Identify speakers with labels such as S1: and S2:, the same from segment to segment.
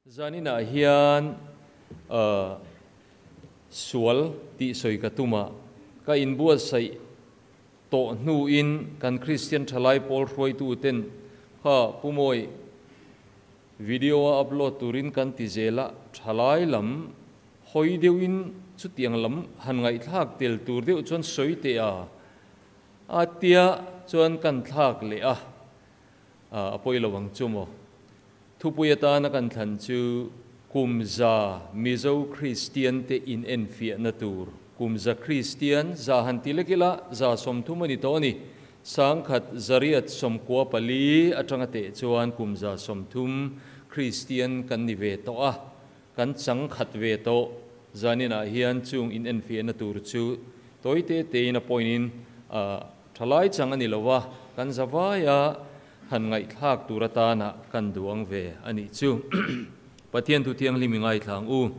S1: Zaninah hian sual tih sawi ka tum a, ka inbuatsaih tawh hnuin kan Kristian thalai pawl hruaituten kha Pu Mawi video a upload turin kan ti zel a, thalai lam hawi deuhin chutiang lam han ngaihthlak tel tur deuh chuan sawi teh a, a tia chuan kan thlak leh a, a pawi lo ang chu maw. Thupui atana kan thlan chu Kumza Mizo Kristian te inenfiahna tur. Kumza Kristian za han ti lek ila 130 a ni tawh a ni. 1994 atanga teh chuan kum 130 Kristian kan ni ve tawh a, kan chang khat ve tawh. Zaninah hian chung inenfiahna tur chu tawi te tein a point in thalai chang a ni lo a, kan zavaia han ngaihthlak tur atana kan duang ve a nih chu. Pathian thu thianghlim i ngaithlang u.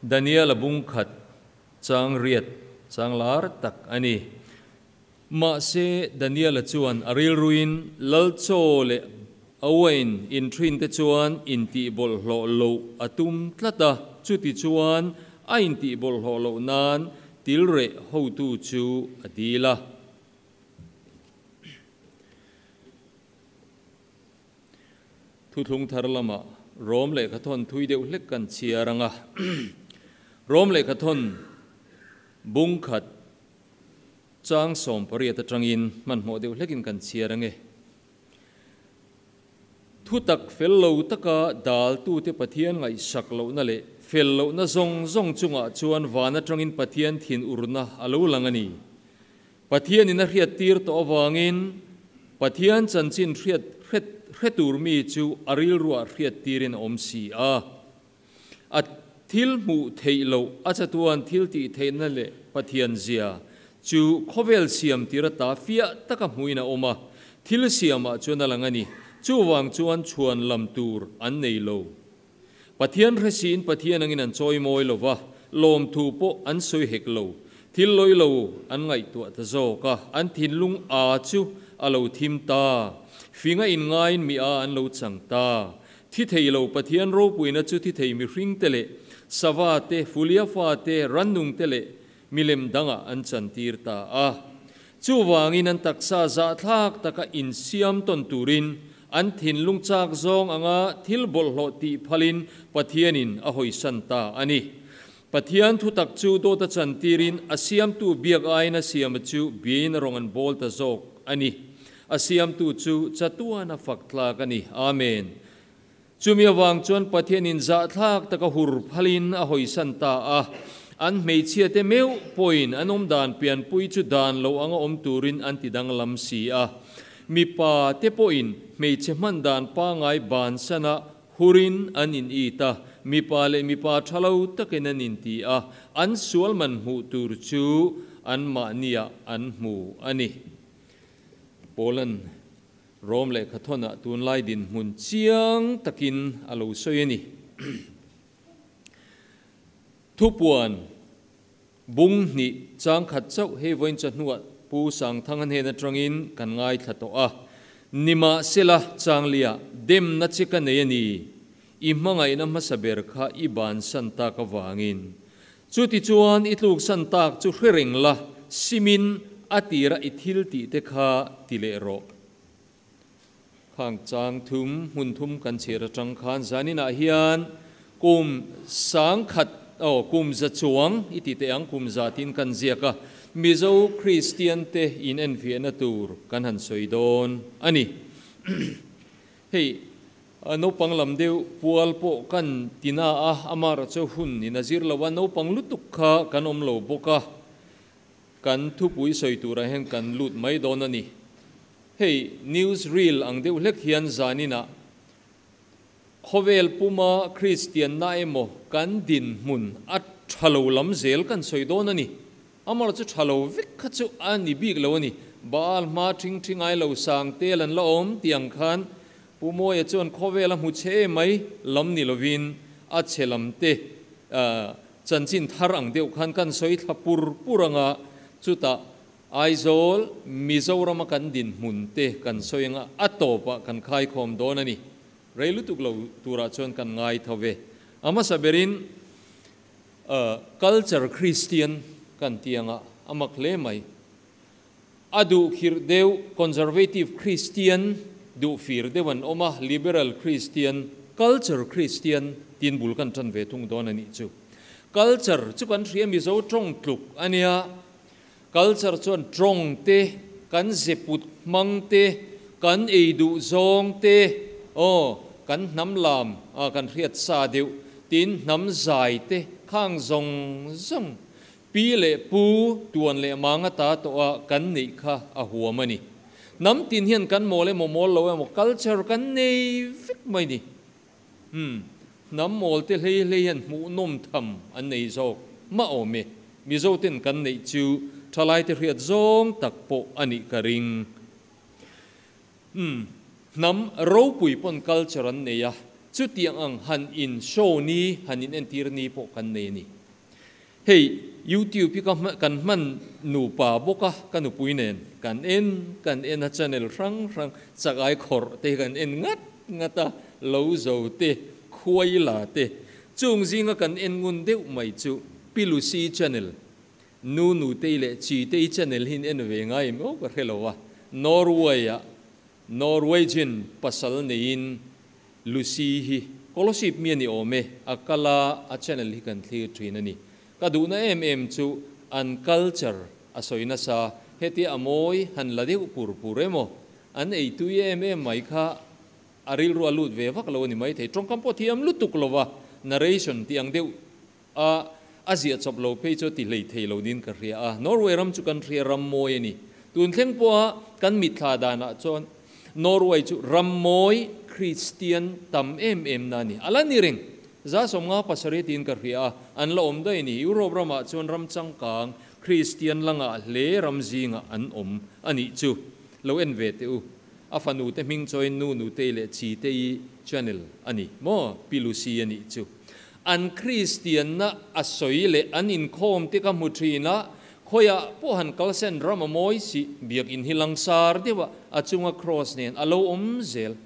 S1: Daniel a bung khat chang riat chang lar tak a ni. Mahse Daniel a chuan a rilruin lal chaw leh a wine in thin te chuan intih bawlhhlawh loh a tum tlat a, chuti chuan a intih bawlhhlawh loh nan tilreh hotu chu a dil a. Thuthlung thar lama Rom lehkhathawn thui deuh hlek kan chhiar ang a. Rom lehkhathawn bung khat chang 18 atangin hmanhmawh deuh hlekin kan chhiar ang e. Thutak fel lo taka dal tu te Pathian ngaihsak lohna leh fel lohna zawng zawng chungah chuan van atangin Pathian thin urna a lo lang a ni. Pathian in a hriat tir tawh awangin Pathian chanchin hriat hretur mi chu a rilruah hriat tirin a awm si a. A thil hmuh theih loh a chatuan thil tih theihna leh Pathian zia chu khawvel siam tir ata fiah taka hmuin a awm a, thil siamah chuan a lang a ni. Chuwang chuan chhuan lam tur an nei lo. Pathian hresiin Pathian angin an chawi mawi lova, lawm thu pawh an sawi hek lo. Thil lawi lo an ngaihtuah ta zawk a, an thinlung a chu a lo thim ta. Finga in ngaiin mi a an lo chang ta. Thi thei lo Pathian ropuina chu thi thei mihring te leh sawa te, fulia fa te, rannung te leh milem danga an chan tir ta a. Chuwangin an taksa za thlak taka insiam ton turin an thinlung chak zawng anga thil bawlhhlawh tih phalin Pathianin a hawisan ta a ni. Pathian thu tak chu dawta chan tirin a siamtu biak aiin a siam chu biain a rawng an bawl ta zawk a ni. A siamtu chu chatuan a fak tlak a ni. Amen. Chumi awang chuan Pathianin za thlak taka hur phalin a hawisan ta a. An hmeichhia te meu pawhin an awm dan pianpui chu dan lo anga awm turin an ti danglam si a. Mi pa te pawhin hmeichhe hman dan pangai ban sana hurin an in i ta. Mi pa leh mi pa thalo takin an in ti a. An sual man hmu tur chu an mahnia an hmu a ni. Poland Rom lehkhathawn ah tunlai din hmun chiang takin a lo sawi a ni. Thupuan bung hnih chang khat chauh hei vawiin chawhnuah Pu Sangthang an hnen atangin kan ngaithla tawh a. Nima sela changlia demna che ka nei a ni. I hmangaihna hmasa ber kha i ban san tak awangin. Chuti chuan i tluk san tak chu hrereng la simin a tira i thil tih te kha ti leh rawh. Khang chang thum hmun thum kan chhiar atang khan zaninah hian kum 100 kum za chuang i ti te ang kum za tin kan ziak a. Mizo Kristian te in enfiahna tur kan han sawi dawn a ni. Hei naupang lam deuh pual pawh kan tina a, amara chu hun in a zir lo a, naupang lutuk kha kan awm lo bawk a. Kan thupui sawi turah hian kan lut mai dawn a ni. Hei news reel ang deuh hlek hian zaninah khawvel puma Kristian na emaw kan din hmun a thalo lam zel kan sawi dawn a ni. Amara chu thalo vek kha chu a ni bik lo a ni. Baal hma thing thing ai lo sang tel an la awm tiang khan Pu Mawia chuan khawvel a hmu che mai lam ni lovin a che lam te chanchin thar ang deuh khan kan sawi thla pur pur anga chuta Aizawl Mizoram a kan din hmun te kan sawi anga a tawpah kan khai khawm dawn a ni. Rei lutuk lo turah chuan kan ngai tho ve. A hmasa berin culture Kristian kan ti anga a mak hle mai. A duh khirh deuh conservative Kristian duh fir deuh an awm a, liberal Kristian, culture Kristian tiin bul kan tan ve thung dawn a nih chu. Culture chu kan hria Mizo tawng tluk a nia. Culture chuan tawng te, kan ze put hmang te, kan ei duh zawng te, aw, kan hnam lam kan hriat sa deuh tin hnam zai te khang zawng zawng pi leh pu tuan leh mang ata tawh a kan neih kha a huam a ni. Hnam tin hian kan mawl emaw mawl lo emaw culture kan nei vek mai ni. Umm, hnam mawl te hlei hlei hian hmuhnawm tham an nei zawk mah awm e. Mizo ten kan neih chu thalai te hriat zawng tak pawh a nih ka ring. Umm, hnam ropui pawn culture an nei a, chutiang ang han in show ni, han in entir ni pawh kan nei a ni. Hei YouTube hi ka kan hman nupa bawk a, ka nupui nen kan en kan en a channel hrang hrang chakai khawrh te hi kan en ngat ngat a, lo zo te, khuai la te, chung zinga kan en ngun deuh mai chu Pi Lucy channel, Nu Nutei leh Chi Tei channel hi in en ve ngai em aw ka hre lo a, Norway ah Norwegian pasal neiin Lucy hi Kolasib mi a ni awm e, a kal a, a channel hi kan thlir thin a ni. Ka duhna em em chu an culture a sawi nasa, hetia a mawi han la deuh pur pur emaw, an ei tui em em mai kha a rilru a lut ve vak lo a ni maithei. Tawngkam pawh thiam lutuk lova narration tih ang deuh a a ziah chawp lo phei chu a ti hlei thei lo niin ka hria a. Norway ram chu kan hria ram mawi a ni. Tun thleng pawha kan mitthla danah chuan Norway chu ram mawi Kristian tam em em na a ni. A la ni reng. Za 57 tiin ka hria a, an la awm daih a ni. Europe ramah chuan ram changkang Kristian la ngah hle ram zingah an awm a nih chu. Lo en ve teh u. A fanu te hming chawiin Nu Nutei leh Chi Tei channel a ni maw? Pi Lucy a nih chu. An Kristianna a sawi leh an inkhawm te ka hmu thin a, khawiah pawh han kalsen ram a mawi si, biakinn hi langsar deuh a, a chunga cross nen a lo awm zel.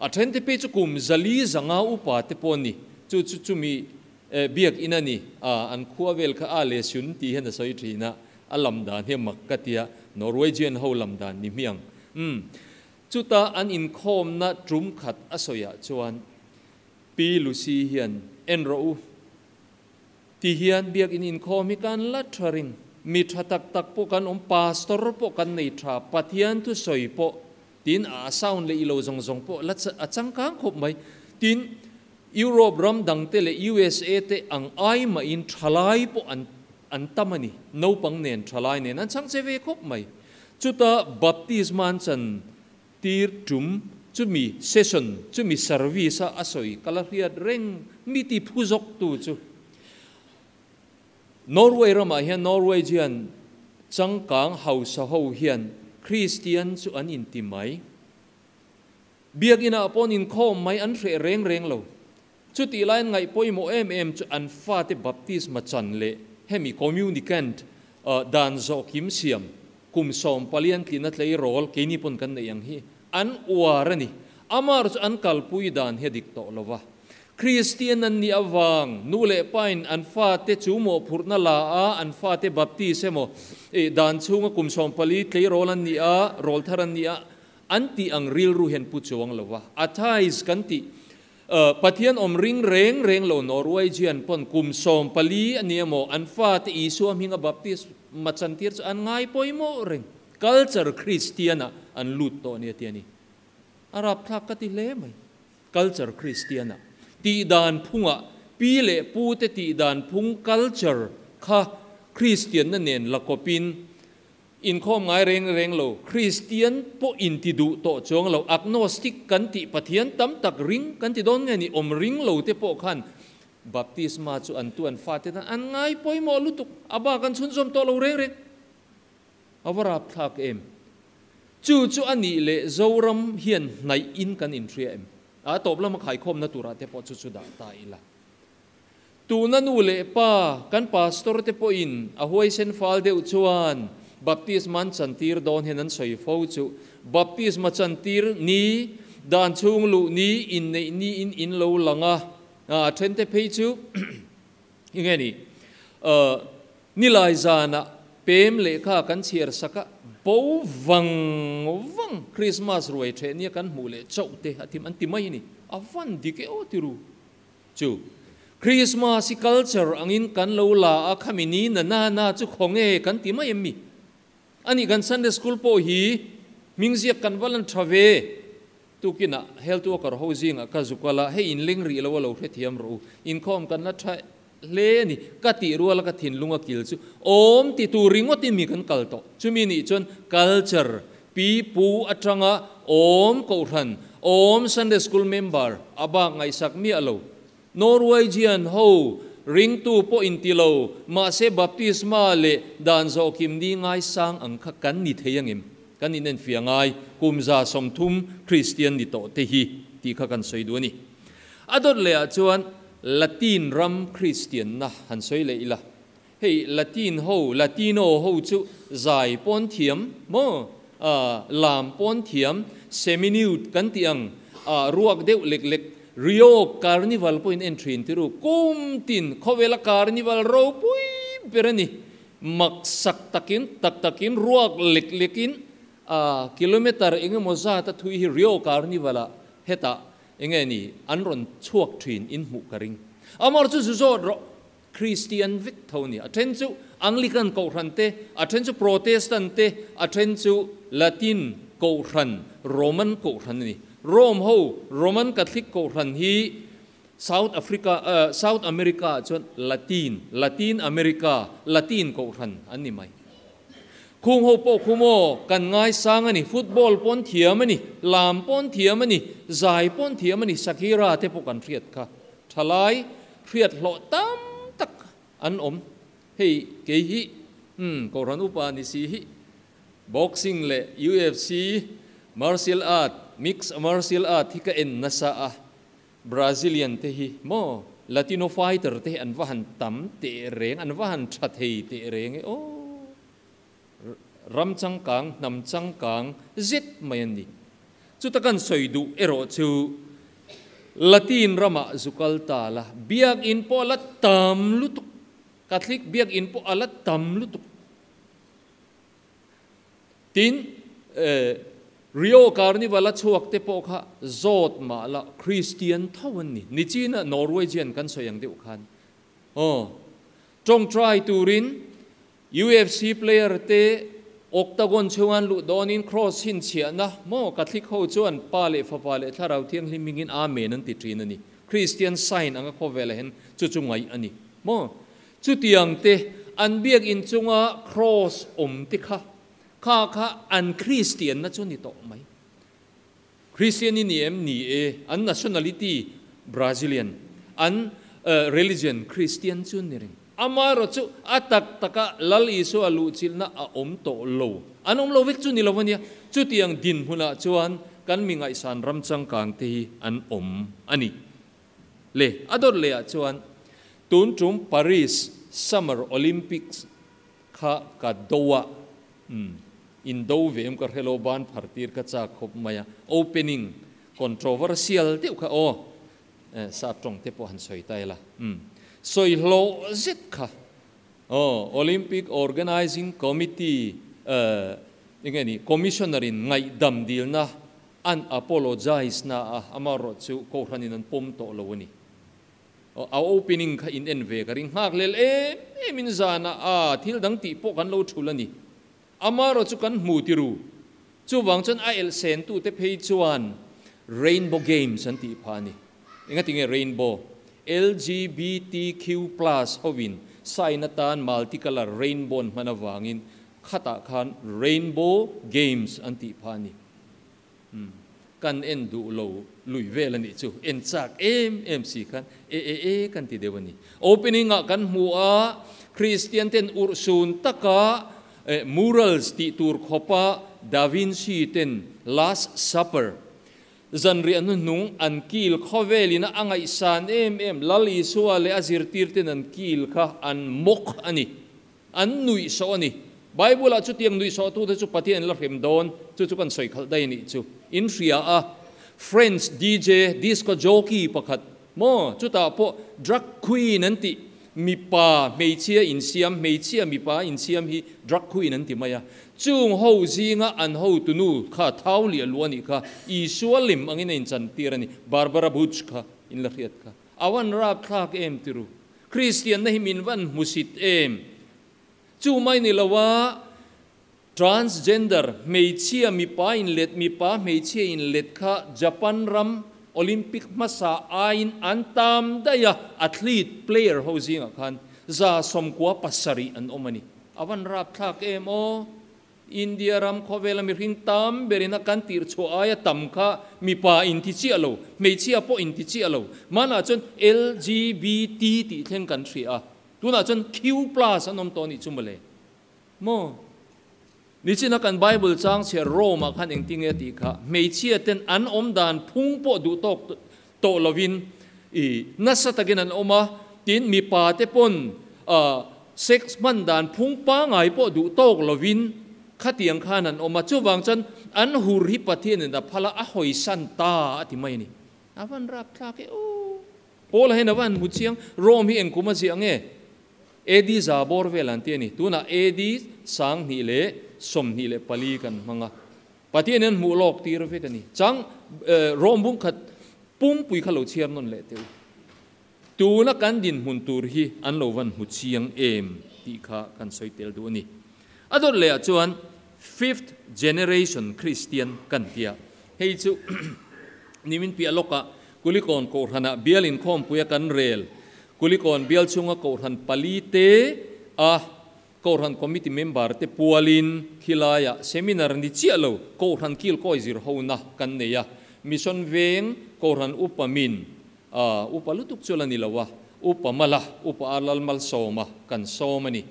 S1: A then te phei chu kum zali zanga upa te pawh a ni, chu chu chumi biakinn a ni, a an khua vel kha a le sun tih hian a sawi thin a, a lam dan hi a mak ka tia, Norwegian ho lam dan ni hmiang. Umm. Chuta an inkhawmna tum khat a sawiah chuan Pi Lucy hian en rawh u ti hian biakinn inkhawm hi kan la tha ring. Mi tha tak tak pawh kan awm, pastor pawh kan nei tha, Pathian thusawi pawh tin a sound leh ilo zawng zawng pawh la a changkang khawp mai. Tin, Europe ram dangte leh USA te ang ai mahin thalai pawh an an tam a ni. Naupang nen thalai nen an chang che ve khawp mai. Chuta baptisma an chan tir tum chumi session, chumi service a a sawi ka la hriat reng mi ti phu zawk tu chu. Norway ramah hian Norwegian changkang hausa ho hian Kristian chu an inti mai. Biakinah pawh an inkhawm mai an hreh reng reng lo. Chutih laiin ngaih pawimawh em em chu an fate baptisma chan leh hemi communicant dan zawh kim siam kum 14 tlina tleirawl keini pawn kan neih ang hi an uar a ni. Amar chu an kalpui dan hi a dik tawh lo va. Kristian an nih avang nu leh pain an fate chu mawhphurhna la a, an fate baptis emaw dan chhunga kum 14 tleirawl an nih a, rawl thar an nih a, an tih ang rilru hian pu chuang lo va. Atheist kan tih Pathian awm ring reng reng lo Norwegian pawn kum 14 a ni emaw an fate Isua hminga baptist ma chantir chu an ngai pawimawh reng. Culture Kristian ah an lut tawh nia ti a ni. A rapthlak ka ti hle mai. Culture Kristian ah tihdan phungah pi leh pu te tihdan phung culture kha Kristianna nen la kawpin Inkhawm ngai reng reng lo, Kristian pawh inti duh tawh chuang lo, agnostic kan tih Pathian tam tak ring kan ti dawn nge ni, awm ring lo te pawh khan baptisma chu an tu an fate tan an ngai pawimawh lutuk, a bak an chhunzawm tawh lo reng reng. A va rapthlak em? Chu chu a nih leh Zoram hian hnaih in kan inhria em? A tawp lama khaikhawmna turah te pawh chu chu dah ta ila. Tuna nu leh pa, kan pastor te pawhin a huaisen fal deuh chuan baptisma an chantir dawn hian an sawi fo chu. Baptisma chantir ni, Dan chhung luh ni inneih niin in lo lang a, a thente phei chu enge ni nilai zanah pem lehkha kan chhiar sak a, bo vang vang Krismas ruai theh nia kan hmuh leh chauh te a thim an ti mai a ni. A van dik e aw tiru chu. Krismas hi culture angin kan lo la a, khami ni na na na chu khawnge kan ti mai em mi? A nih kan Sunday School pawh hi hming ziak kan va lan tha ve. Tukinah health worker ho zingah ka zuk a la, hei inleng rih lo a lo hrethiam rawh u, inkhawm kan la tha hle a ni, ka tih ruala ka thinlung a kil chu awm ti tur ringawtin mi kan kal tawh. Chumi nih chuan culture pi pu atanga awm kohhran, awm Sunday School member a bak ngaihsak miah lo. Norwegian ho ringtu pawh inti lo, mahse baptisma leh dan zawhkim ni ngaisang ang kha kan ni thei angem? Kan inenfiah ngai, kum 130 Kristian ni tawh te hi tih kha kan sawi duh a ni. A dawt lehah chuan Latin ram Kristianna han sawi leh ila. Hei Latin ho, Latino ho chu zai pawn thiam maw? Lam pawn thiam, seminute kan tih ang, ruak deuh lek lek, Rio Carnival pawhin en thin ti ru, kum tin khawvela Carnival ropui ber a ni. Mak sak takin, tak takin, ruak lek lekin, kilometer eng emaw zat a thui hi Rio Carnival-ah hetah eng nge ni an rawn chhuak thin in hmuh ka ring. Amar chu zu zawt rawh. Kristian vek tho a ni. A then chu Anglican Kohhran te, a then chu Protestant te, a then chu Latin Kohhran, Roman Kohhran a ni. Rome ho Roman Catholic Kohhran hi South Africa, South America ah chuan Latin, Latin America, Latin Kohhran an ni mai. Khung ho pawh khu maw kan ngaisang a ni, football pawn thiam a ni, lam pawn thiam a ni, zai pawn thiam a ni, Shakira te pawh kan hriat kha. Thalai hriat hlawh tam tak an awm. Hei kei hi umm Kohhran upa ni si hi boxing leh UFC martial art mix martial art hi ka en nasa a, Brazilian te hi maw Latino fighter te hi an va han tam teh reng an va han tha thei teh reng e aw. Ram changkang hnam changkang zet mai an ni. Chuta kan sawi duh erawh chu Latin ramah zu kal ta la, biakinn pawh a la tam lutuk, Catholic biakinn pawh a la tam lutuk. Tin, Rio Carnival a chhuak te pawh kha zawt mah la Kristian tho an ni. Nichina Norwegian kan sawi ang deuh khan aw tawngtai turin UFC player te octagon chhung an luh dawnin cross chhinchhiahna maw Catholic ho chuan Pa leh Fapa leh Thlarau Thianghlim hmingin Amen an ti thin a ni. Christian sign anga khawvelah hian chu chu ngaih a ni maw. Chutiang te an biakinn chunga cross awm te kha kha kha an Christian na chu ni tawh mai. Christian i ni em? Ni e. An nationality Brazilian, an religion Christian chu ni reng. Amaherawh chu a tak taka Lal Isua luhchilhna a awm tawh lo. An awm lo vek chu ni lo ania. Chutiang dinhmunah chuan kan mi ngaihsan ram changkang te hi an awm a ni. Le a dawt lehah chuan tun tum Paris Summer Olympics Kha ka do a, umm, in do ve em ka hre lo, ban phar tir ka chak khawp mai a, opening controversial deuh kha aw, eh, sap tawng te pawh han sawi ta ila, umm, sawi hlawh zet kha aw, Olympic Organizing Committee, eh, enge ni, Commissioner in ngaihdam dilna an apologize na a, amaherawh chu Kohhranin an pawm tawh lo a ni. A opening kha in en ve ka ring nghak lel em em in zan a, aa thil dang tih pawh kan lo thul a ni. Amaherawh chu kan hmu ti ru. Chuvang chuan a elh sen tu te phei chuan Rainbow Games an tih phah a ni. Engati nge Rainbow? LGBTQ plus hovin sign atan multicolour rainbow an hman avangin khatah khan Rainbow Games an tih phah a ni. Umm kan en duh lo lui vel a nih chu, en chak em em si khan e e e kan ti deuh a ni. Opening ah kan hmu a, Kristian ten urhsun taka murals tih tur khawpa Da Vinci ten Last Supper, zanriah hnuhnung an kil khawvelin a ngaihsan em em Lal Isua leh a zirtir ten an kil kha an mawk a ni. An nuihsawh a ni. Bible-ah chutiang nuihsawhtute chu Pathian la hrem dawn, chu chu kan sawi khalh daih a nih chu. In hria a, French DJ disco jockey pakhat maw chutah pawh drug queen an tih mipa hmeichhia insiam hmeichhia mipa insiam hi drug queen an ti mai a chung ho zinga an hotunu kha thau liah luh a nih kha Isua lim angin a inchantir a ni Barbara Buch kha in la hriat kha a van rapthlak em tiru Kristianna hi min van hmusit em chu mai ni lo a Transgender, hmeichhia mipa inlet mipa hmeichhia inlet kha Japan ram Olympic hmasa aiin an tam daih a, athlete, player ho zingah khan 97 an awm a ni. A van rapthlak em aw? India ram khawvela mihring tam berin a kan tirh chhuah aia tam kha mipa inti chiah lo, hmeichhia pawh inti chiah lo. Hmanah chuan LGBT tih thleng kan hria a, tunah chuan Q plus an awm tawh a nih chu mawle. Maw? Nichina kan Bible chang chhiar Rome-ah khan engtinge a tih kha, hmeichhia ten an awm dan phung pawh duh tawk tawh lovin i nasa takin an awm a, tin mipa te pawn sex hman dan phung pangai pawh duh tawk lovin khatiang khan an awm a, chuvang chuan an hur hi Pathianin a phal a, a hawisan ta a ti mai a ni. A van rapthlak e aw. Paula hian a va han hmu chiang, Rome hi engkum a ziah nge? AD za bawr vel an ti a ni. Tunah AD 2024 kan hmang a. Pathian hian hmuh lawk tir vek a ni. Chang Rome bung khat pumpui kha lo chhiar nawn leh teh u. Tuna kan dinhmun tur hi an lo van hmu chiang em tih kha kan sawi tel duh a ni. A dawt lehah chuan fifth generation Christian kan ti a. Hei chu nimin piah lawkah Kulikawn Kohhranah bial inkhawmpuia kan rel Kulikawn bial chhunga Kohhran pali te a Kohhran Committee member te pualin khilaiah seminar ni chiah lo Kohhran kilkawi zir hona kan nei a, Mission Veng Kohhran Upa min a upa lutuk chu la ni lo a, Upa Mala, Upa Arlal Malsawma kan sawm a ni.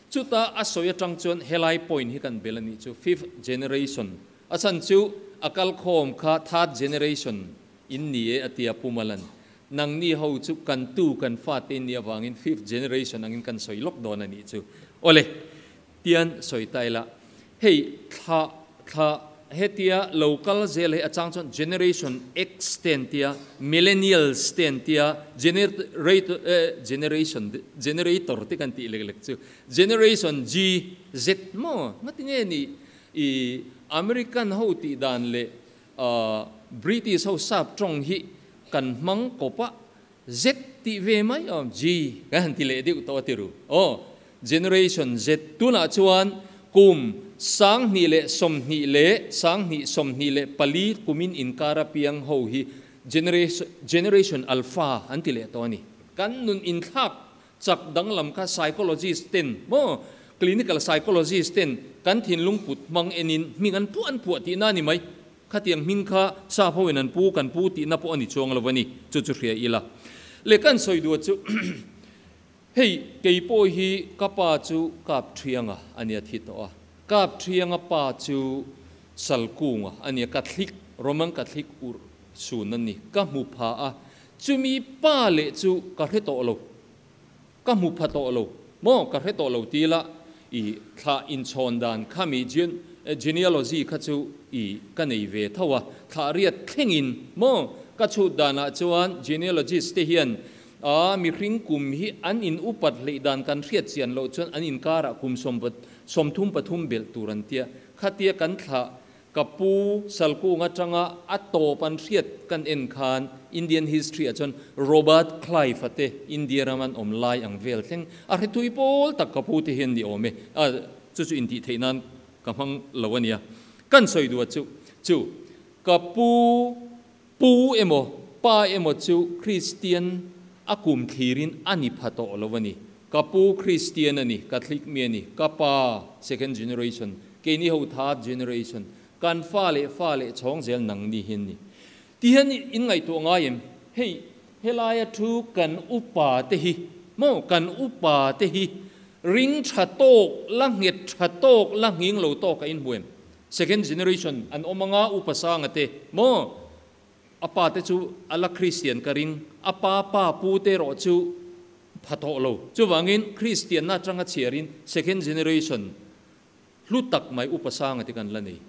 S1: Chuta a sawi atang chuan helai point hi kan bel a nih chu fifth generation a chhan chu a kalkhawm kha third generation in ni e a ti a Pu Malan. Nangni ho chu kan tu kan fate in nih avangin fifth generation angin kan sawi lawk dawn a nih chu. Awle, tian sawi ta ila, hei thla thla hetia lo kal zel hi a chang chuan generation X te an tia, millennials te an tia, generation generator te kan tih lek lek chu, generation G, Z maw ngati nge ni i American ho tih dan leh British ho sap tawng hi kan hmang kawp a, Z tih ve mai awm, G kan han ti leh deuh tawh a ti ru. Aw, Generation Z tunah chuan kum 2020 leh 2024 kumin inkar apiang ho hi Generation Alpha an ti leh tawh a ni. Kan nun inthlak chak danglam kha psychologist ten maw, clinical psychologist ten kan thinlung put hmang enin hming an puah an puah tihna a ni mai. Khatiang hming kha sap hoin an pu kan pu tihna pawh a ni chuang lo a ni, chu chu hria ila. Leh kan sawi duh chu hei kei pawh hi ka pa chu Kap Thianga a nia thi tawh a, Kap Thianga pa chu Salkunga a nia Catholic, Roman Catholic urh sun a ni, ka hmu pha a, Chumi pa leh chu ka hre tawh lo, ka hmu pha tawh lo maw, ka hre tawh lo ti ila i thlah inchhawn dan kha mi genealogy kha chu i ka nei ve tho a, thlah riat thlengin maw ka chhut danah chuan genealogist te hian a mihring kum hi an in upat hleih dan kan hriat chian loh chuan an inkarah kum 33 belh tur an tia, khatia kan thlah Ka pu Salkung atanga a tawp an hriat kan en khan Indian history ah chuan Robert Clive a te India ram an awm lai ang vel thleng a hre thui pawl tak ka pu te hian ni awm e. A chu chu intih theih nan ka hmang lo a nia. Kan sawi duh a chu chu ka pu pu emaw pa emaw chu Kristian a kum thlirin a ni pha tawh lo a ni. Ka pu Kristian a ni, Catholic mi a ni, ka pa second generation, keini ho third generation, kan fa leh fa leh chhawng zel nang ni hian ni. Ti hian in ngaihtuah ngai em? Hei helaia thu kan upa te hi maw, kan upa te hi ring tha tawk, la nghet tha tawk, la nghing lo tawk a inhmu em? Second generation an awm anga upa sanga te maw? A pa te chu a la Kristian ka ring, a pa pa pu te erawh chu pha tawh lo. Chuvangin Kristianna atanga chhiarin second generation hlu tak mai upa sanga te kan la nei.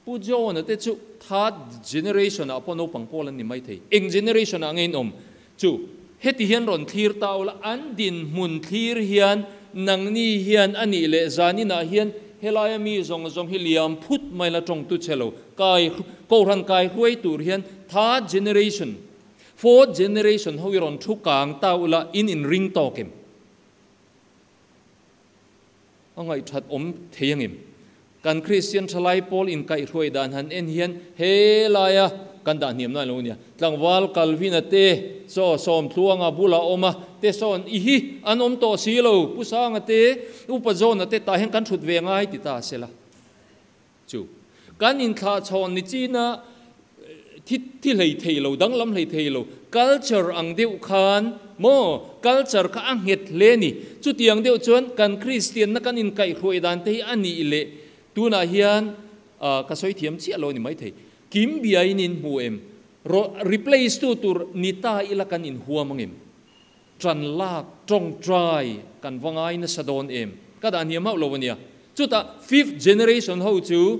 S1: Pu John-a te chu third generation-ah pawh naupang pawl an ni maithei. Eng generation-ah nge in awm? Chu, heti hian rawn thlir ta ula, an dinhmun thlir hian nangni hian a nih leh zaninah hian helaia mi zawng zawng hi liam phut mai la tawngtu che lo, kai, kohhran kai hruai tur hian third generation, fourth generation ho hi rawn thu kang ta ula, in inring tawk em? A ngaihthat awm thei angem? Kan Kristian thalai pawl inkaihhruai dan han en hian he laia kan dah hniam na lo nia. Tlangval Calvin-a te chaw Sawmtluanga bula awm a, te sawn i hi an awm tawh si lo, Pu Sanga te, Upa John-a te tah hian kan thut ve ngai ti ta sela. Chu kan inthlahchhawn ni china thi thi hlei thei lo, danglam hlei thei lo, culture ang deuh khan maw, culture kha a nghet hle a ni. Chutiang deuh chuan kan Kristianna kan inkaihhruai dan te hi a nih leh tunah hian ka sawi thiam chiah lo a ni maithei. Kim biain in hmu em? Rawh replace tu tur ni ta ila kan inhuam angem? Ṭan lak ṭawngṭai kan va ngai nasa dawn em? Ka dah hniam hauh lo a nia. Chutah fifth generation ho chu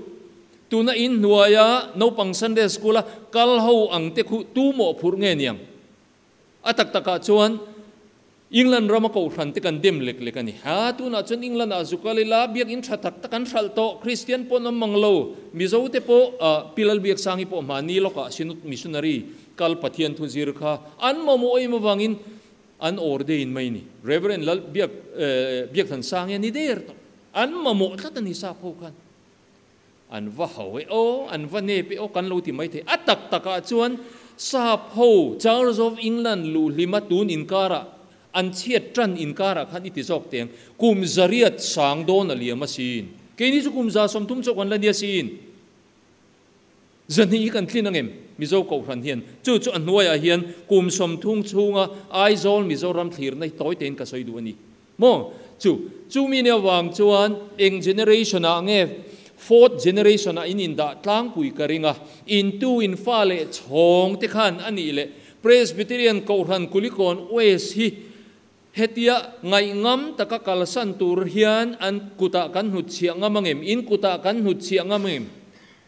S1: tuna in hnuaia naupang Sunday school a kal ho ang te khu tu mawhphurh nge niang? A tak takah chuan England rama kohhran te kan dem lek lek a ni. Ha, tunah chuan England ah zu kal ila biakinn ṭha tak tak an hralh tawh, Kristian pawh an awm mang lo, Mizo te pawh Pi Lalbiaksangi pawh mahni lawkah Synod Missionary Kal Pathian thu zir kha an mamawh em avangin an ordain mai ni. Reverend Lal Biak Biakthansang hi a ni der tawh. An mamawh tlat a ni sap ho khan. An va ho e aw, an va nep e aw kan lo ti mai thei. A tak takah chuan sap ho Charles of England luhlima tun inkarah an chhiat tan inkarah khan i ti zawk teng. Kum zariat sang dawn a liam asin. Keini chu kum 130 chauh kan la nia sin. Zahnih hi kan tlin angem? Mizo Kohhran hian chu chu a hnuaiah hian kum 30 chhunga Aizawl Mizoram thlirna hi tawi tein ka sawi duh a ni maw? Chu chu mi nia vang chuan eng generation ah nge fourth generation ah in indah tlangpui ka ring a, in tu in fa leh chhawng te khan a nih leh Presbyterian Kohhran Kulikawn West hi Hetia ngaihngam taka kalsan tur hian an kutah kan hnutchhiah ngam angem? In kutah kan hnutchhiah ngam angem?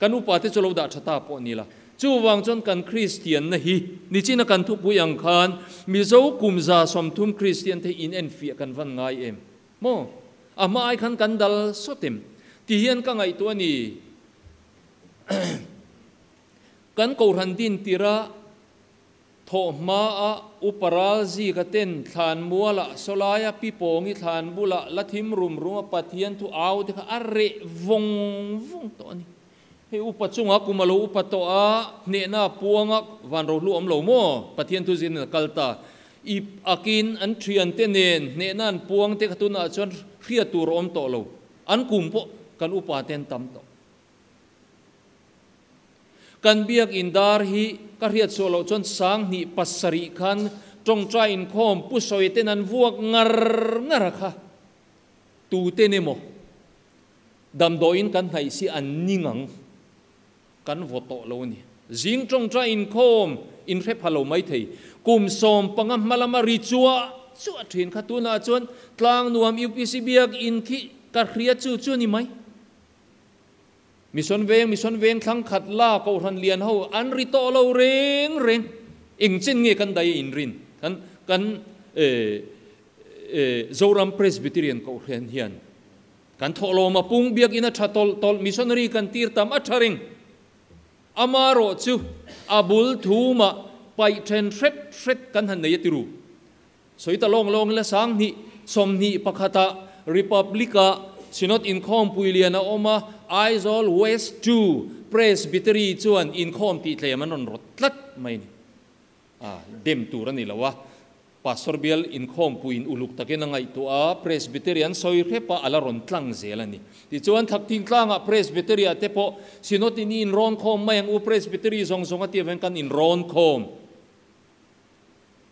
S1: Kan upate chu lo dah tha ta pawh ni la. Chuvang chuan kan Kristianna hi nichina kan thupui ang khan Mizo kum 130 Kristian te hi in enfiah kan van ngai em? Maw? A hma ai khan kan dal sawt em? Ti hian ka ngaihtuah a ni. Kan Kohhran din tirah Thawh hmaa Upa Ralzika ten thlan mualah sawlaia pi pawngi thlan bulah la thim rum ruma Pathian thu au te kha a reh vawng vawng tawh a ni. Hei upa chunga kum a lo upa tawh a, hnehna a puang a, van rohlu awm lo maw? Pathian thu zin a kal ta. Ip akin an thiante nen hnehna an puang te kha tunah chuan hriat tur a awm tawh lo. An kum pawh kan upa te an tam tawh. Kan biakinn dar hi ka hriat suah loh chuan 2007 khan tawngtai inkhawm pu sawi ten an vuak ngar ngar a kha. Tute ni maw? Damdawiin kan hnaih si an ning ang. Kan vaw tawh lo a ni. Zing tawngtai inkhawm in hre pha lo mai thei. Kum 15 hma lama ri chuah chuah thin kha tunah chuan Tlangnuam UPC biakinn khi ka hria chu chu a ni mai. Mission veng, Mission veng thlang khat la Kohhran lian ho an ri tawh lo reng reng. Eng chen nge kan dai a inrin? Kan kan Zoram Presbyterian Kohhran hian kan thawhlawm a pung biakinn a tha tawlh tawlh, missionary kan tir tam a tha reng. Amarawh chu a bul thumah paih then hret hret kan han nei a tiru. Sawi ta lawng lawng ila 2021-ah Republic-ah Synod inkhawmpui lian a awm a, Aizawl West 2 Presbytery chuan inkhawm tih tlem an rawn rawt tlat mai a ni. A dem tur a ni lo a, Pastor bial inkhawmpuiin uluk takin a ngaihtuah a, Presbytery an sawi hrep a, a la rawn tlang zel a ni. Tichuan Thakthing tlangah Presbytery-ah te pawh Synod-in i inrawn khawm mai ang u, Presbytery zawng zawng a tih avangin kan inrawn khawm.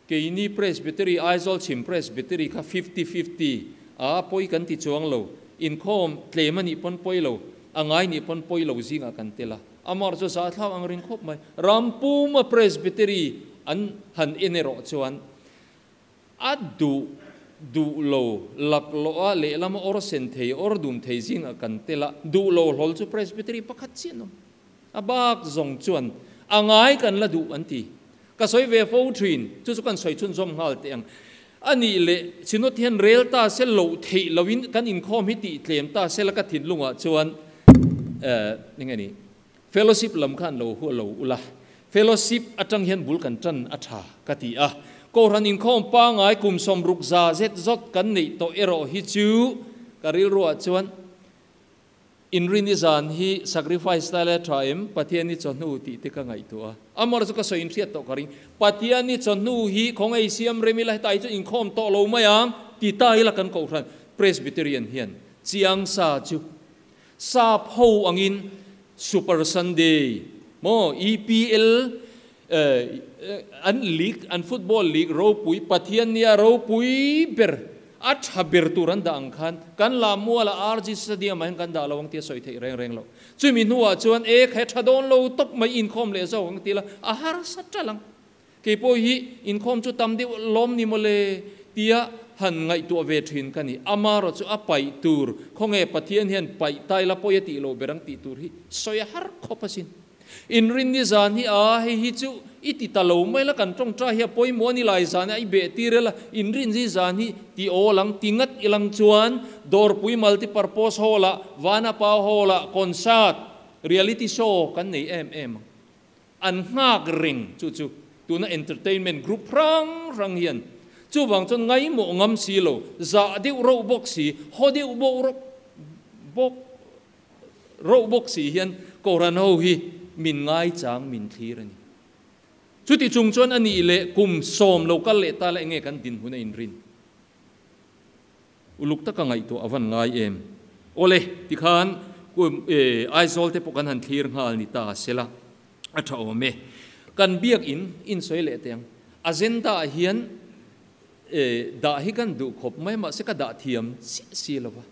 S1: Keini Presbytery, Aizawl chhim Presbytery kha fifty fifty a pawi kan ti chuang lo. Inkhawm tlem a nih pawn pawi lo, a ngai nih pawn pawi lo zingah kan tel a. Amar chu zahthlak ang ring khawp mai. Rampuma Presbytery an han en erawh chuan a duh duh lo laklawh a lehlama awr sen thei, awr dum thei zingah kan tel a. Duh lo hlawl chu Presbytery pakhat chiah an awm. A bak zawng chuan a ngai kan la duh an ti. Ka sawi ve fo thin, chu chu kan sawi chhunzawm nghal teh ang. A nih leh Synod hian rel ta se loh theih loin kan inkhawm hi tih tlem ta sela ka thinlungah chuan eng nge ni Fellowship lam khan lo hu lo ula, Fellowship atang hian bul kan tan a tha ka ti a. Kohhran inkhawm pangai kum 60 za zet zawt kan neih tawh erawh hi chu ka rilruah chuan Inrini zan hi sacrifice style a tha em? Pathian hi chawhnu tih te ka ngaihtuah a. Amor chu ka sawi inhriat tawh ka ring. Pathian hi chawhnu hi khawngaih siam rem ila hetai chu inkhawm tawh lo mai ang ti ta ila kan Kohhran Presbyterian hian chiang sa chu sap ho angin Super Sunday maw EPL an league an football league ropui Pathian nia ropui ber a tha ber tur an dah ang khan kan la mual a RG Stadium ah hian kan dah lo ang tia sawi theih reng reng lo. Chumi hnuah chuan e kha tha dawn lo tawp mai inkhawm leh zawk ang ti la a harsa tal ang. Kei pawh hi inkhawm chu tam deuh lawm ni mawle tia han ngaihtuah ve thin ka ni. Amarawh chu a paih tur khawnge Pathian hian paih tai la pawi a tih loh ber ang tih tur hi sawi a har khawp asin. Inrinni zan hi a, hei hi chu i ti ta lo mai la, kan tawngtai hi a pawimawh a ni lai zan hi a i beh tir ela, inrinni zan hi ti awl ang, ti ngat ilang chuan Dawrpui Multipurpose Hall-ah, Vanapa Hall-ah concert, reality show kan nei em em ang. An nghak reng chu chu tuna entertainment group hrang hrang hian chuvang chuan ngaimawh ngam si lo, zah deuh rauh bawk si, haw deuh bawk bawk Roh bawk si hian Kohhran ho hi min ngaichang min thlir a ni. Chuti chung chuan a nih leh kum 10 lo kal leh ta la enge kan dinhmun a inrin? Uluk taka ngaihtuah a van ngai em? Awle, tikhan kum Aizawl te pawh kan han thlir nghal ni ta sela a tha awm e. Kan biakin insawi leh teh ang. Agenda ah hian dah hi kan duh khawp mai mahse ka dah thiam chiah si lo va.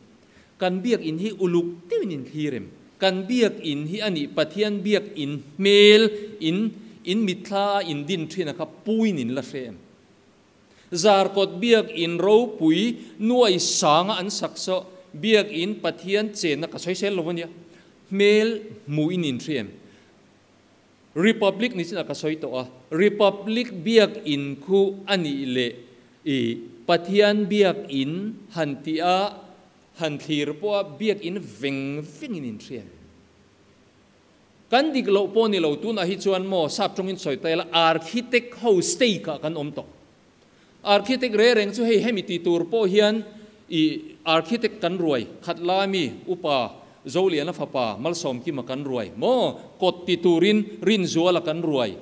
S1: Kan biakinn hi uluk deuhin in thlir em? Kan biakinn hi a nih Pathian biakinn hmel in in mitthla a in din thin a kha puin in la hre em? Zarkawt biakinn ropui nuai sanga an sak saw biakinn Pathian chenna ka sawi sel lo ania hmel hmuhin in hre em? Republic ni chin a ka sawi tawh a, Republic biakinn khu a nih leh i Pathian biakinn han tih a, han thlir pawh a biakinn veng vengin in hria. Kan dik loh pawh ni lo, tunah hi chuan maw sap tawngin sawi ta ila architect ho stake ah kan awm tawh. Architect re reng chu hei hemi ti tur pawh hian i architect kan ruai khat lai mi upa Zoliana fapa Malsawmkima kan ruai maw kawt ti turin Rinzuala kan ruai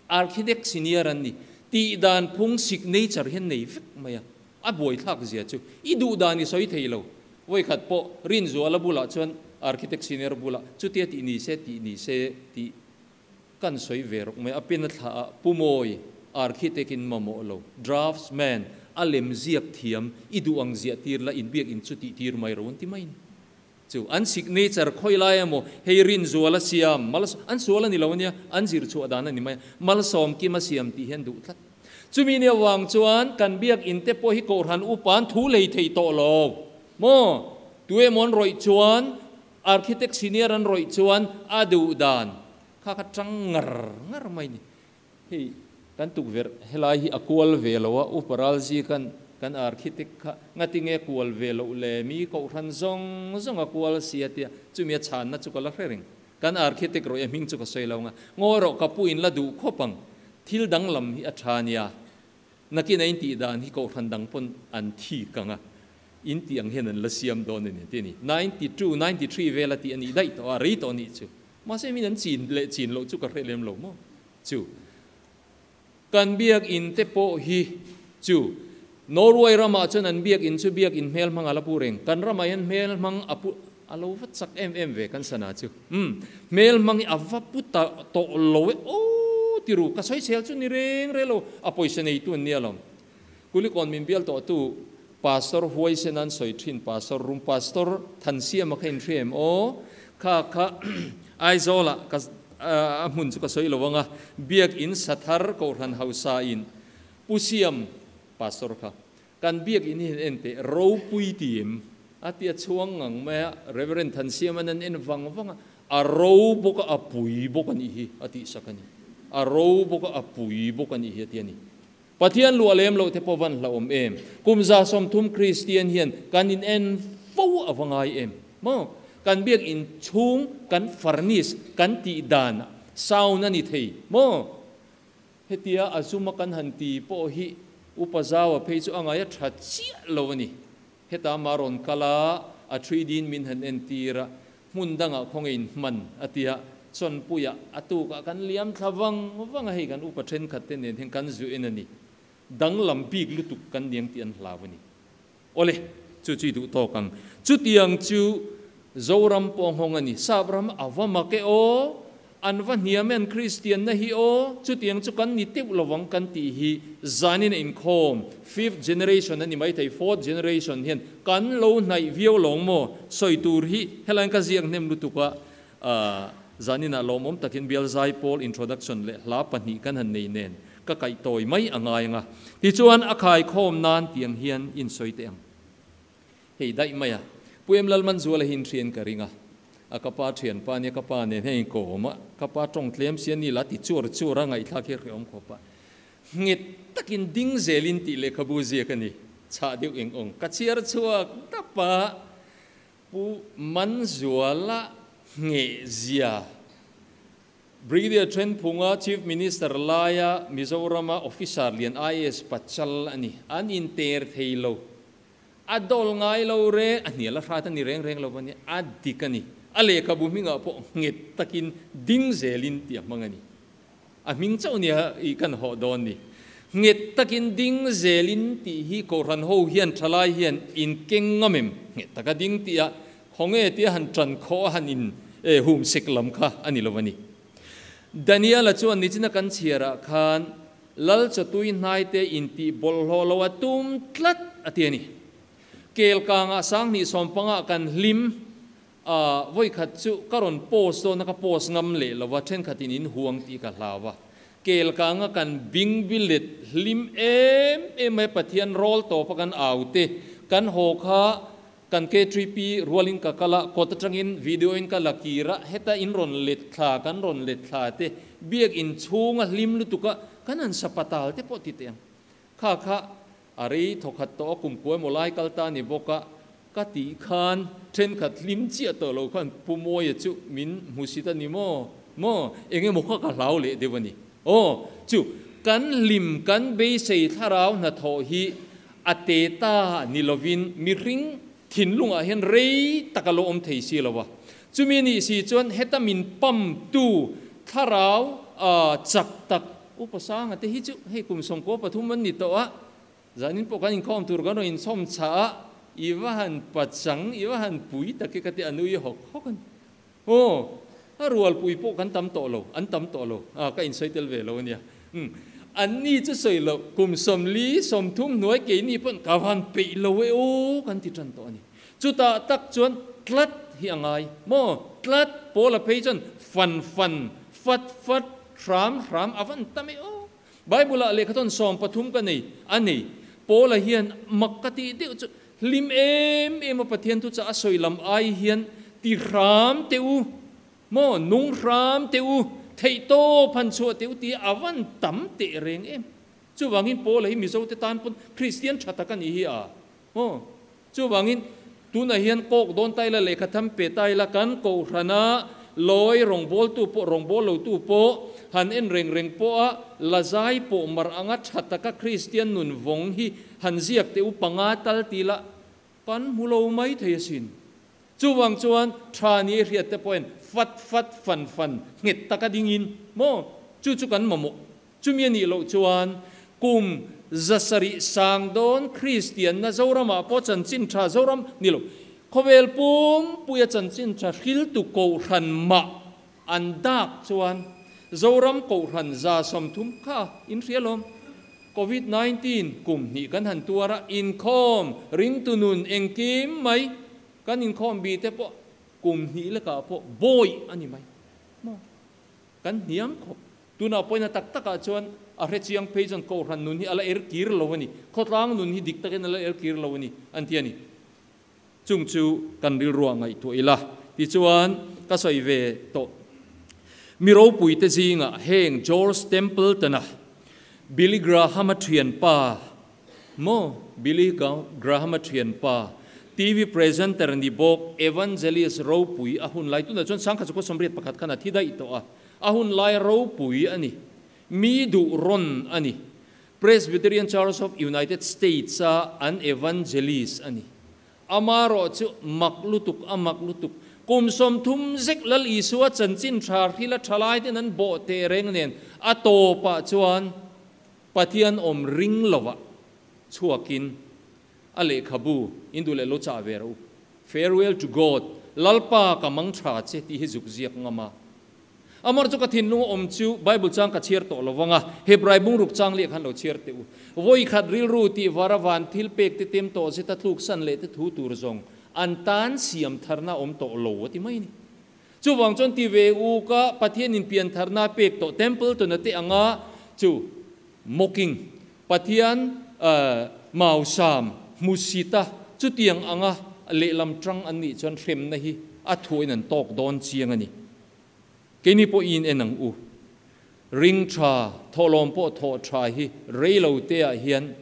S1: architect senior an ni tih dan phung signature hian nei vek mai a a buaithlak zia chu i duh dan i sawi thei lo vawikhat pawh Rinzuala bulah chuan architect senior bulah chutia tih ni se tih ni se tih Kan sawi ve rawk mai, a pen a thlah ah Pu Mawi, architect in mamawh lo, draftsman, a lem ziak thiam, i duh ang ziah tir la, inbiak in chu tih tir mai ro an ti mai ni. Chu an signature khawi lai emaw, hei Rinzuala siam, mal, an sual a ni lo ania, an zir chhuah dan a ni mai a, Malsawmkima siam tih hian duh tlat. Chumi ni avang chuan kan biak in te pawh hi Kohhran upa an thu lei thei tawh lo maw? Tu emaw an rawih chuan Architect senior an rawih chuan a duh dan kha kha tang ngar ngar mai ni. Hei kan tukverh helai hi a kual ve lo a, Upa Ralzi khan kan architect kha ngatinge kual ve loh le mi kohhran zawng zawng a kual si a tia, chumi a chhanna chu ka la hre reng. Kan architect rawih a hming chu ka sawi lo ang a, ngawi rawh ka pu in la duh khawp ang, thil danglam hi a tha nia. Nakin a intih dan hi kohhran dang pawn an thik ang a, intih ang hian an la siam dawn a ni tih a ni. 92, 93 vel a tih a nih daih tawh a, rei tawh a nih chu. Mahse min an chin leh chin loh chu ka hre lem lo maw chu. Kan biakinn te pawh hi chu Norway ramah chuan an biakinn chu biakinn hmel hmang a la pu reng. Kan ramah hian hmel hmang a pu a lo va chak em em ve kan sana chu. Umm hmel hmang hi a va pu ta tawh lo e aw ti ru ka sawisel chu ni reng reng lo a pawisa neitu an nia lo. Kulikawn min bial tawh tu Pastor huaisen an sawi thin Pastor rum Pastor Thansiama kha in hria em aw kha kha Aizawl ah ka a hmun chu ka sawi lo ang a Biakin Sathar Kohhran Hausa in Pu Siam Pastor kha Kan biakinn hi han en teh, ropui ti em? A ti a chhuang ngang mai a, Reverend Thansiama'n an en vang vang a, A ro bawk a, a pui bawk a nih hi, a tihsak a ni. A ro bawk a, a pui bawk a nih hi, a ti a ni. Pathian luah lem loh te pawh van hlauhawm em? Kum 30 Kristian hian kan in en fo a va ngai em? Maw? Kan biak in chhung kan furnish kan tih dan sound a ni thei maw? Hetia a zuma kan han ti pawh hi Upa Zaua phei chu a ngai a tha chiah lo a ni. Heta mah rawn kal a, a three din min han entir a, hmun dangah khawnge in hman a ti a, Chawnpuiah a tukah kan liam thla vang vang a, hei kan upa thenkhat te nen hian kan zu en a ni. Danglam bik lutuk kan niang tih an hlau a ni. Awle, chu chu i duh tawk ang. Chutiang chu Zoram pawh nghawng a ni. Sap ram a va mak e aw, an va hniam e an Kristianna hi aw, chutiang chu kan ni teuh lovang kan tih hi zanin a inkhawm, fifth generation a ni maithei, fourth generation hian kan lo hnaih viau lawng maw? Sawi tur hi helaiin ka ziak hnem lutuk a, zaninah lawmawm takin Bial Zaipawl introduction leh hla pahnih kan han nei nen ka kaih tawi mai a ngai ang a, tichuan a khaikhawm nan tiang hian insawi teh ang. Hei daih mai a, Pu Em Lalmanzuala hi inhriain ka ring a, a ka pa thianpa nia ka pa nen hian inkawm a, ka pa tawng tlem si a ni la ti chuar chuar a ngaihthlak hi hrehawm khawp a, nghet takin ding zelin tih lehkhabu ziak a ni, chhah deuh eng awng ka chhiar chhuak dap a, Pu Manzuala ngheh zia Brigadier Thenphunga Chief Minister laia Mizorama officer lian IAS pachal a ni. An inter thei lo. A dawl ngai lo reng, a hnial a hrat a ni reng reng lo va nia, a dik a ni. A lehkhabu hmingah pawh nghet takin ding zelin tih a hmang a ni. A hming chauh nia i kan hawh dawn ni. Nghet takin ding zelin tih hi Kohhran ho hian thalai hian in keng ngam em? Nghet taka ding tih a khawnge tia han tan khawh a han in hum sek lam kha a ni lo a ni. Daniel-a chuan nichina kan chhiarah khan Lal chawtui hnaite intih bawlhhlawh lo a tum tlat a ti a ni. Kelkangah 2015 kan hlim A, vawikhat chu ka rawn post dawn a, ka post ngam leh lo va, thenkhatin in huang tih ka hlau a. Kelkanga kan bing bilet hlim em em mai Pathian rawl tawp a kan au te, kan haw kha kan K3P rualin ka kal a, kawt atangin video in ka la kir a, heta in rawn let thla, kan rawn let thla te, biak in chhunga hlim lutuk a, kan han sapatal te pawh ti teh ang. Kha kha a rei thawkhat tawh a, kum kua emaw lai kal ta a ni bawk a, ka tih khan thenkhat hlim chiah tawh lo khan Pu Mawia chu min hmusit a ni maw? Maw? Eng emaw kha ka hlau leh deuh a ni. Aw, chu kan hlim kan beisei thlarau hnathawh hi a te ta ni lovin mihring thinlungah hian rei tak a lo awm thei si lo a. Chumi nih si chuan heta min pamtu thlarau chak tak Upa Sanga te hi chu hei kum 13 an ni tawh a, zanin pawh kan inkhawm tur kan rawn inchhawm chah a, i va han pachang, i va han pui tak e ka ti a nui hawk hawk a ni. Aw, a rualpui pawh kan tam tawh lo, an tam tawh lo, a ka insawi tel ve lo a nia. Umm, anni chu sawi loh, kum 40, 30 hnuai keini pawn ka va han peih lo e aw kan ti tan tawh a ni. Chutah tak chuan tlat hi a ngai maw? Tlat Paula phei chuan fan fan, fat fat, hram hram a van tam e aw. Bible-ah lehkhathawn 13 ka nei a nei. Paula hian mak ka tih deuh chu hlim em em a Pathian thuchah a sawi lam ai hian ti hram teh u maw, nung hram teh u, theihtawp han chhuah teh u tih a van tam teh reng em. Chuvangin Paula hi Mizote tan pawn Kristian tha tak a nih hi a. Aw, chuvangin tunah hian kawk dawn ta ila, lehkha tham pe ta ila, kan kohhrana lawi rawngbawltu pawh, rawngbawllotu pawh han en reng reng pawha la zai pawh mar anga tha taka Kristian nun vawng hi han ziak teh u panga tal ti la kan hmu lo mai thei asin. Chuvang chuan tha ni hriat te pawhin fat fat fan fan nghet taka dingin maw chu chu kan mamawh. Chumi a nih loh chuan kum 700 sang dawn Kristianna Zoramah pawh chanchin tha Zoram ni lo, khawvel pumpuia chanchin tha hriltu kohhran mah an dak chuan Zoram kohhran 30 kha inhria lawm. Covid 19 kum hnih kan han tuar a, inkhawm ringtu nun engkim mai kan inkhawm bi te pawh kum hnih lekah pawh bawi a ni mai maw? Kan hniam khawp. Tunah pawhin a tak takah chuan a hre chiang phei chuan Kohhran nun hi a la er kir lo a ni, khawtlang nun hi dik takin a la er kir lo a ni an ti a ni. Chung chu kan rilruah ngaihtuah ila. Tichuan, ka sawi ve tawh. Mi ropuite zingah heng George Templeton-a, Billy Graham-a thianpa maw, Billy Graham-a thianpa, TV presenter ni bawk, evangelist ropui a hun lai, tunah chuan 1981 khan a thi daih tawh a, a hun lai ropui a ni, mi duh rawn a ni, Presbyterian Church of United States-a an evangelist a ni. Amarawh chu mak lutuk, a mak lutuk. Kum 30 zek Lal Isua chanchin tha hrila thalai ten an bawh teh reng nen a tawpah chuan Pathian awm ring lovah chhuakin a lehkhabu in duh leh lo chah ve rawh u. Farewell to God, Lalpa ka mang tha che tih hi zuk ziak ngam a. Amar chu ka thinlung a awm chu Bible chang ka chhiar tawh lo vang a, Hebrai bungruk chang leh khan lo chhiar teh u. Vawi khat rilru tih var a van thil pek te tem tawh zeta tluk san leh te thu tur zawng an tan siam tharna a awm tawh lo a ti mai a ni. Chuvang chuan ti ve u ka Pathian in pian tharna a pek tawh Templeton a te anga chu mocking Pathian mausam hmusita chutiang anga lehlam tang an nih chuan hremna hi a thuain an tawk dawn chiang a ni. Keini pawh in en ang u. Ring tha, thawhlawm pawh thawh tha hi rei lo te ah hian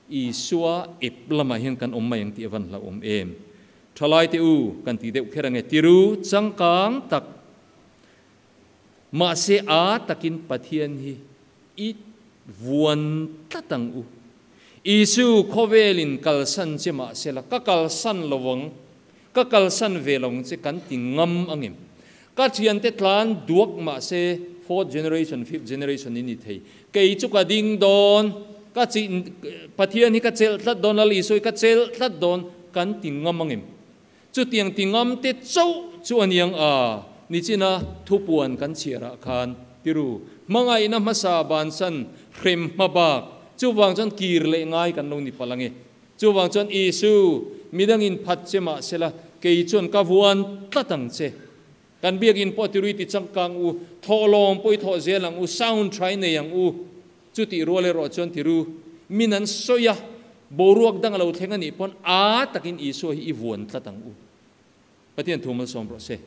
S1: Isua ep lamah hian kan awm mai ang tih a van hlauhawm em. Thalai te u, kan ti deuh kher ange, tiru changkang tak mahse a takin Pathian hi i vuan tlat ang u. Isu khawvelin kalsan che mahsela ka kalsan lo ang, ka kalsan ve lo ang che kan ti ngam angem. Ka thiante tlan duak mahse fourth generation, fifth generation in ni thei. Kei chu ka ding dawn, ka chi Pathian hi ka chelh tlat dawn, Lal Isua hi ka chelh tlat dawn kan ti ngam angem. Chutiang ti ngam te chauh chu a niang a, nichina thupuan kan chhiarah khan tiru hmangaihna hmasa bansan hrem hma bak chuvang chuan kir leh ngai kan lo ni palh ange. Chuvang chuan Isu, midangin phat che mah sela, kei chuan ka vuan tlat ang che. Kan biakinn pawh tirui ti changkang u, thawhlawm pawh i thawh zel ang u, sound tha i nei ang u. Chutih rual erawh chuan tiru, min an sawi a, boruak dang a lo thleng a nih pawn a takin Isua hi i vuan tlat ang u. Pathian thu malsawm rawh se.